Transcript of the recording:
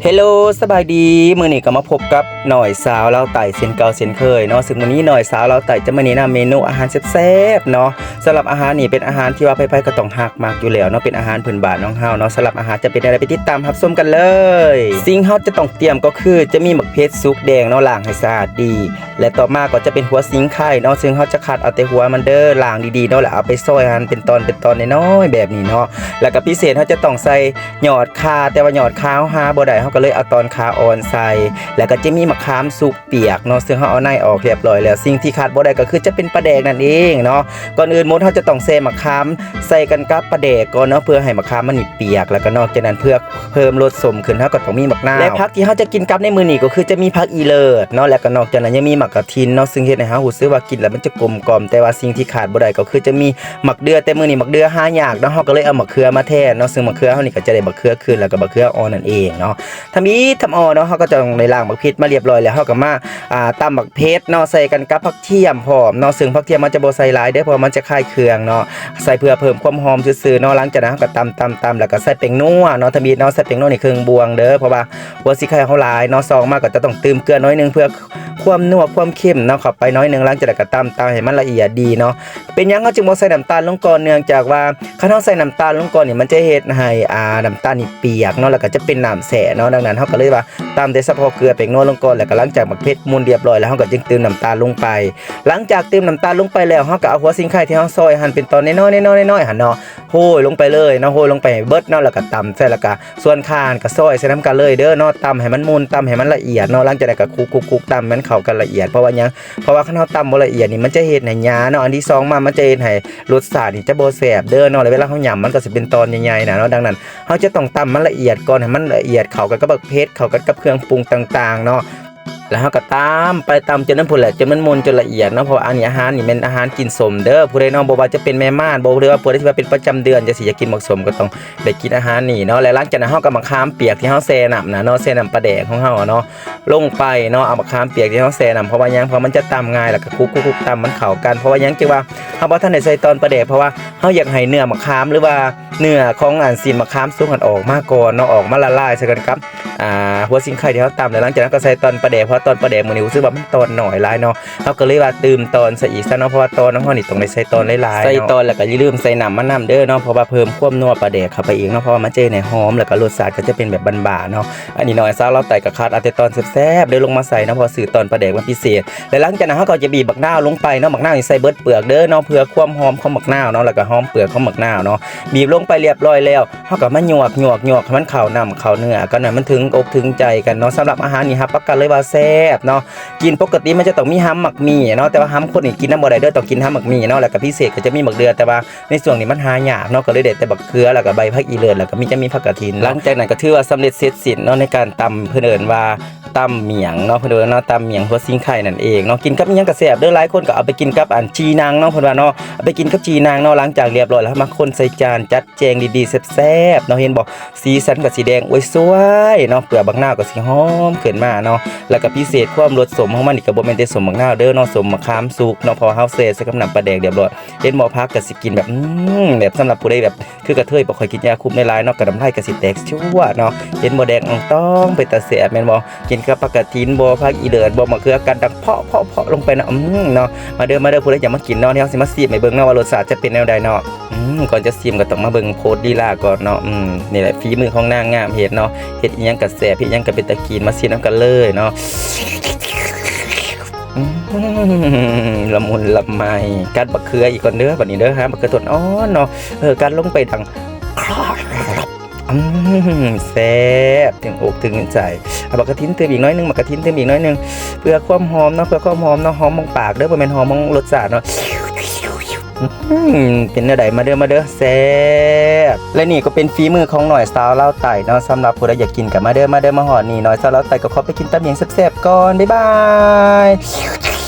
ເຮລໂລ ສະບາຍດີ ມື້ນີ້ກໍມາພົບກັບນ້ອຍສາວລາວໃຕ້ເຊັ່ນເກົ່າເຊັ່ນເຄີຍເນາະ. ຊຶ່ງມື້ນີ້ນ້ອຍສາວລາວໃຕ້ຈະມາແນະນຳເມນູອາຫານແຊບໆເນາະ. ສຳລັບອາຫານນີ້ເປັນອາຫານທີ່ວ່າໃຜໆກໍຕ້ອງຮັກມັກຢູ່ແລ້ວເນາະ, ເປັນອາຫານພື້ນບ້ານຂອງເຮົາເນາະ. ສຳລັບອາຫານຈະເປັນແນວໃດ ໄປຕິດຕາມຮັບຊົມກັນເລີຍ. ສິ່ງເຮົາຈະຕ້ອງຕຽມກໍຄື ຈະມີໝາກເຜັດສຸກແດງເນາະ, ລ້າງໃຫ້ສະອາດດີ ແລະ ຕໍ່ມາກໍຈະເປັນຫົວສິງໄຄເນາະ, ຊຶ່ງເຮົາຈະຄັດເອົາແຕ່ຫົວມັນເດີ, ລ້າງດີໆເນາະ ແລ້ວເອົາໄປຊອຍຫັນເປັນຕອນເປັນຕອນນ້ອຍໆແບບນີ້ເນາະ. ແລ້ວກໍພິເສດເຮົາຈະຕ້ອງໃສ່ຍອດຂ່າ, ແຕ່ວ່າຍອດຂ່າເຮົາຫາບໍ່ໄດ້, ເຮົາກໍເລີຍເອົາຕອນຂາອ່ອນໃສ່. ແລ້ວກໍຈະມີໝາກຂາມສຸກປຽກເນາະ, ຊຶ່ງເຮົາເອົາໃນອອກຮຽບຮ້ອຍແລ້ວ. ສິ່ງທີ່ຂາດບໍ່ໄດ້ກໍຄືຈະເປັນປາແດກນັ້ນເອງເນາະ. ກ່ອນອື່ນໝົດເຮົາຈະຕ້ອງແຊ່ໝາກຂາມໃສ່ກັນກັບປາແດກກ່ອນເນາະ, ເພື່ອໃຫ້ໝາກຂາມມັນນີ້ປຽກ. ແລ້ວກໍນອກຈາກນັ້ນເພື່ອ ເພີ່ມລົດສົ້ມຂຶ້ນ ເຮົາກໍຕ້ອງມີໝາກນາວ ແລະ ຜັກທີ່ເຮົາຈະກິນກັບໃນມື້ນີ້ກໍຄືຈະມີຜັກອີເລີດເນາະ, ແລ້ວກໍນອກຈາກນັ້ນຍັງມີໝາກກະທິນເນາະ, ຊຶ່ງເຮັດໃຫ້ເຮົາຮູ້ສຶກວ່າກິນແລ້ວມັນຈະກົມກ່ອມ. ແຕ່ວ່າສິ່ງທີ່ຂາດບໍ່ໄດ້ກໍຄືຈະມີໝາກເດືອ, ແຕ່ມື້ນີ້ໝາກເດືອຫາຍາກເນາະ, ເຮົາກໍເລີຍເອົາໝາກເຂືອມາແທນເນາະ, ຊຶ່ງໝາກເຂືອເຮົານີ້ກໍຈະໄດ້ໝາກເຂືອຂຶ້ນ ແລ້ວກໍໝາກເຂືອອ່ອນນັ້ນເອງເນາະ. ທຳອິດທຳອອເນາະ, ເຮົາກໍຕ້ອງໄດ້ລ້າງໝາກເຜັດມາຮຽບຮ້ອຍແລ້ວ, ເຮົາກໍມາ ອ່າ ຕຳໝາກເຜັດເນາະ ໃສ່ກັນກັບຜັກທຽມພ້ອມເນາະ, ຊຶ່ງຜັກທຽມເຮົາຈະບໍ່ໃສ່ຫຼາຍເດີ ເພາະວ່າມັນຈະຄາຍເຄື່ອງເນາະ. ໃສ່ເພື່ອເພີ່ມຄວາມຫອມຊື່ໆເນາະ. ຫຼັງຈາກນັ້ນເຮົາກໍຕຳໆໆ ແລ້ວກໍໃສ່ແປ້ງນົວເນາະ, ທຳອິດເນາະ ໃສ່ແປ້ງນົວນີ້ເຄິ່ງບ່ວງເດີ ເພາະວ່າຫົວສິງໄຄເຮົາຫຼາຍເນາະ. ສອງມາກໍຈະຕ້ອງຕື່ມເກືອໜ້ອຍໜຶ່ງ ເພື່ອຄວາມນົວຄວາມເຄັມເນາະ ເຂົ້າໄປໜ້ອຍໜຶ່ງ. ຫຼັງຈາກນັ້ນກໍຕຳໆໃຫ້ມັນລະອຽດດີເນາະ. ເປັນຫຍັງເຮົາຈຶ່ງບໍ່ໃສ່ນ້ຳຕານລົງກ່ອນ? ເນື່ອງຈາກວ່າຄັນເຮົາໃສ່ນ້ຳຕານລົງກ່ອນນີ້ ມັນຈະເຮັດໃຫ້ ອ່າ ນ້ຳຕານນີ້ປຽກເນາະ ແລ້ວກໍຈະເປັນນ້ຳແສເນາະ. ດັ່ງນັ້ນເຮົາກໍເລີຍວ່າ ຕຳແຕ່ສະເພາະເກືອແປ້ງນົວລົງກ່ອນ, ແລ້ວກໍຫຼັງຈາກໝາກເຜັດໝຸ່ນຮຽບຮ້ອຍແລ້ວ ເຮົາກໍຈຶ່ງຕື່ມນ້ຳຕານລົງໄປ. ຫຼັງຈາກຕື່ມນ້ຳຕານລົງໄປແລ້ວ ເຮົາກໍເອົາຫົວສິງໄຄທີ່ເຮົາຊອຍ ຫັ້ນເປັນຕອນນ້ອຍໆ ນ້ອຍໆ ຫັ້ນເນາະ ໂຮຍລົງໄປເລີຍເນາະ, ໂຮຍລົງໄປໃຫ້ເບິດເນາະ, ແລ້ວກໍຕຳໃສ່ ແລ້ວກໍສ່ວນຂ່າຫັ້ນກໍຊອຍໃສ່ນຳກັນເລີຍເດີເນາະ. ຕຳໃຫ້ມັນໝຸ່ນ ຕຳໃຫ້ມັນລະອຽດເນາະ. ຫຼັງຈາກນັ້ນກໍຄຸກໆໆ ຕຳໃຫ້ມັນເຂົ້າກັນລະອຽດ. ເພາະວ່າຫຍັງ? ເພາະວ່າຄັນເຮົາຕຳບໍ່ລະອຽດນີ້ ມັນຈະເຮັດໃຫ້ຫຍ້າເນາະ, ອັນທີສອງມາ ມັນຈະເຮັດໃຫ້ລົດຊາດນີ້ຈະບໍ່ແຊບເດີເນາະ, ແລ້ວເວລາເຮົາຫຍ້ຳ ມັນກໍຊິເປັນຕອນໃຫຍ່ໆນະເນາະ. ດັ່ງນັ້ນ ເຮົາຈະຕ້ອງຕຳມັນລະອຽດກ່ອນ ໃຫ້ມັນລະອຽດເຂົ້າກັນກັບໝາກເຜັດ ເຂົ້າກັນກັບເຄື່ອງປຸງຕ່າງໆເນາະ. ແລ້ວເຮົາກໍຕຳໄປ ຕຳຈົນນັ້ນພຸ້ນແຫຼະ ຈົນມັນໝຸ່ນຈົນລະອຽດເນາະ. ເພາະວ່າອັນນີ້ອາຫານນີ້ແມ່ນອາຫານກິນສົ້ມເດີ. ຜູ້ໃດເນາະ ບໍ່ວ່າຈະເປັນແມ່ມ່ານບໍ ຫຼືວ່າຜູ້ໃດທີ່ວ່າເປັນປະຈຳເດືອນຈັ່ງຊີ້ ຢາກກິນໝາກສົ້ມ ກໍຕ້ອງໄດ້ກິນອາຫານນີ້ເນາະ. ແລ້ວຫຼັງຈາກນັ້ນເຮົາກໍເອົາໝາກຂາມປຽກທີ່ເຮົາແຊ່ນ້ຳນະເນາະ ແຊ່ນ້ຳປາແດກຂອງເຮົາເນາະ ລົງໄປເນາະ. ເອົາໝາກຂາມປຽກທີ່ເຮົາແຊ່ນ້ຳ ເພາະວ່າຫຍັງ? ເພາະມັນຈະຕຳງ່າຍ ແລ້ວກໍຄຸກໆໆ ຕຳມັນເຂົ້າກັນ. ເພາະວ່າຫຍັງ? ຈຶ່ງວ່າ ເຮົາບໍ່ທັນໄດ້ໃສ່ຕອນປາແດກ ເພາະວ່າເຮົາຢາກໃຫ້ເນື້ອໝາກຂາມ ຫຼືວ່າເນື້ອຂອງອັນຊີ້ນໝາກຂາມສຸກຫັ້ນອອກມາກ່ອນເນາະ, ອອກມາລະລາຍໃສ່ກັນກັບ ອ່າ ຫົວສິງໄຄທີ່ເຮົາຕຳ. ແລ້ວຫຼັງຈາກນັ້ນກໍໃສ່ຕອນປາແດກ ເພາະວ່າຕອນປາແດກມື້ນີ້ຮູ້ສຶກວ່າມັນຕອນໜ້ອຍຫຼາຍເນາະ, ເຮົາກໍເລີຍວ່າຕື່ມຕອນໃສ່ອີກຊະເນາະ, ເພາະວ່າຕອນຂອງເຮົານີ້ຕ້ອງໄດ້ໃສ່ຕອນຫຼາຍໆເນາະ. ໃສ່ຕອນແລ້ວກໍຢ່າລືມໃສ່ນ້ຳມານຳເດີເນາະ, ເພາະວ່າເພີ່ມຄວາມນົວປາແດກເຂົ້າໄປອີກເນາະ, ເພາະວ່າມັນຈະເຮັດໃຫ້ຫອມ ແລ້ວກໍລົດຊາດກໍຈະເປັນແບບບ້ານໆເນາະ. ອັນນີ້ນ້ອຍສາວລາວໃຕ້ກໍຄັດເອົາແຕ່ຕອນແຊບໆເດີ ລົງມາໃສ່ເນາະ, ເພາະວ່າຊື້ຕອນປາແດກມາພິເສດ. ແລ້ວຫຼັງຈາກນັ້ນເຮົາກໍຈະບີບບັກນາວລົງໄປເນາະ, ບັກນາວນີ້ໃສ່ເບິດເປືອກເດີເນາະ ເພື່ອຄວາມຫອມຂອງບັກນາວເນາະ ແລ້ວກໍຫອມເປືອກຂອງບັກນາວເນາະ. ບີບລົງໄປຮຽບຮ້ອຍແລ້ວ ເຮົາກໍມາຫຍວກໆໆໃຫ້ມັນເຂົ້ານ້ຳເຂົ້າເນື້ອກັນ ໃຫ້ມັນເຖິງອົກເຖິງໃຈກັນເນາະ. ສຳລັບອາຫານນີ້ຮັບປະກັນເລີຍວ່າແຊບເນາະ. ກິນປົກກະຕິມັນຈະຕ້ອງມີຫຳໝາກໝີ່ເນາະ, ແຕ່ວ່າຫຳຄົນນີ້ກິນນຳບໍ່ໄດ້ເດີ ຕ້ອງກິນຫຳໝາກໝີ່ເນາະ. ແລ້ວກໍພິເສດກໍຈະມີໝາກເດືອ ແຕ່ວ່າ ໃນຊ່ວງນີ້ມັນຫາຍາກເນາະ, ກໍເລີຍໄດ້ແຕ່ບັກເຂືອ ແລ້ວກໍໃບຜັກອີເລີດ ແລ້ວກໍມີ ຈະມີຜັກກະຖິນ. ຫຼັງຈາກນັ້ນກໍຖືວ່າສຳເລັດເສັດສິ້ນເນາະ ໃນການຕຳ ເພິ່ນເອີ້ນວ່າຕຳໝຽງເນາະ, ເພິ່ນເອີ້ນວ່າຕຳໝຽງຫົວສິງໄຄນັ້ນເອງເນາະ. ກິນກັບອີ່ຫຍັງກໍແຊບເດີ, ຫຼາຍຄົນກໍເອົາໄປກິນກັບອັນຈີ່ໜັງເນາະ ເພິ່ນວ່າເນາະ, ເອົາໄປກິນກັບຈີ່ໜັງເນາະ. ຫຼັງຈາກຮຽບຮ້ອຍແລ້ວ ເຮົາມາຄົນໃສ່ຈານ ຈັດແຈງດີໆ ແຊບໆເນາະ. ເຫັນບໍ່ ສີສັນກໍຊິແດງ ໂອ້ຍ ສວຍເນາະ, ເປືອກບັກນາວກໍຊິຫອມຂຶ້ນມາເນາະ. ແລ້ວກໍພິເສດຄວາມລົດສົ້ມຂອງມັນນີ້ ກໍບໍ່ແມ່ນແຕ່ສົ້ມບັກນາວເດີເນາະ, ສົ້ມໝາກຂາມສຸກເນາະ, ເພາະວ່າເຮົາແຊ່ໃສ່ກັບນ້ຳປາແດກຮຽບຮ້ອຍ. ເຫັນບໍ່ ຜັກກໍຊິກິນແບບ ອືມ ແບບສຳລັບຜູ້ໃດແບບຄືກະເທີຍບໍ່ຄ່ອຍກິນຢາຄຸມຫຼາຍໆເນາະ, ກໍນ້ຳລາຍກໍຊິແດກຊົ່ວເນາະ. ເຫັນບໍ່ ແດກອອງຕອງ ເປັນຕາແຊບແມ່ນບໍ່? ກິນກັບຜັກກະຖິນບໍ່ ຜັກອີເລີດບໍ່ ໝາກເຂືອກັນດັງເພາະໆໆລົງໄປເນາະ ອືມເນາະ. ມາເດີ ມາເດີ ຜູ້ໃດຢາກມາກິນເນາະ, ດຽວເຮົາຊິມາຊີມໃຫ້ເບິ່ງເນາະວ່າລົດຊາດຈະເປັນແນວໃດເນາະ. ອືມ ກ່ອນຈະຊີມກໍຕ້ອງມາເບິ່ງໂພສລີລາກ່ອນເນາະ. ອືມ ນີ້ແຫຼະ ຝີມືຂອງນາງງາມເຮັດເນາະ, ເຮັດອີ່ຫຍັງກໍແຊບ ເຮັດອີ່ຫຍັງກໍເປັນຕາກິນ. ມາຊີມນຳກັນເລີຍເນາະ. ອືມ ລະມຸນລະໄມ. ກັດບັກເຂືອອີກກ່ອນເດີ ບັດນີ້ເດີ, ຫາບັກເຂືອຕົ້ນອ່ອນເນາະ. ເອີ ກັດລົງໄປດັງ ອືມ ແຊບ ເຖິງອົກເຖິງໃຈ. ເອົາບັກກະຖິນຕື່ມອີກໜ້ອຍໜຶ່ງ, ບັກກະຖິນຕື່ມອີກໜ້ອຍໜຶ່ງ ເພື່ອຄວາມຫອມເນາະ, ເພື່ອຄວາມຫອມເນາະ. ຫອມຂອງປາກເດີ ບໍ່ແມ່ນຫອມຂອງລົດຊາດເນາະ. ອືມ ເປັນແນວໃດ? ມາເດີ ມາເດີ ແຊບ. ແລະນີ້ກໍເປັນຝີມືຂອງນ້ອຍສາວລາວໃຕ້ເນາະ. ສຳລັບຜູ້ໃດຢາກກິນກໍມາເດີ ມາເດີ ມາຮອດນີ້ ນ້ອຍສາວລາວໃຕ້ກໍຂໍໄປກິນຕຳໝຽງແຊບໆກ່ອນ. ບາຍບາຍ.